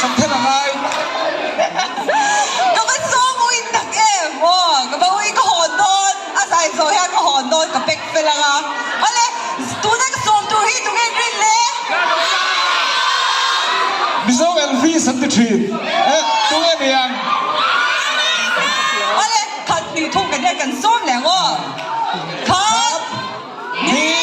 sak then a ngai. Ka va sawm ui tak em aw, ka va ui ka hawn dawn, a zai zawh hian ka hawn dawn ka pack fel ang a. Awle, tuna ka sawm tur hi tunge in rin le? Mizo Elvis an ti thin e, tunge ni ang? Awle, khat hnih thum kan hian kan sawm leh ang aw. Khat, hnih.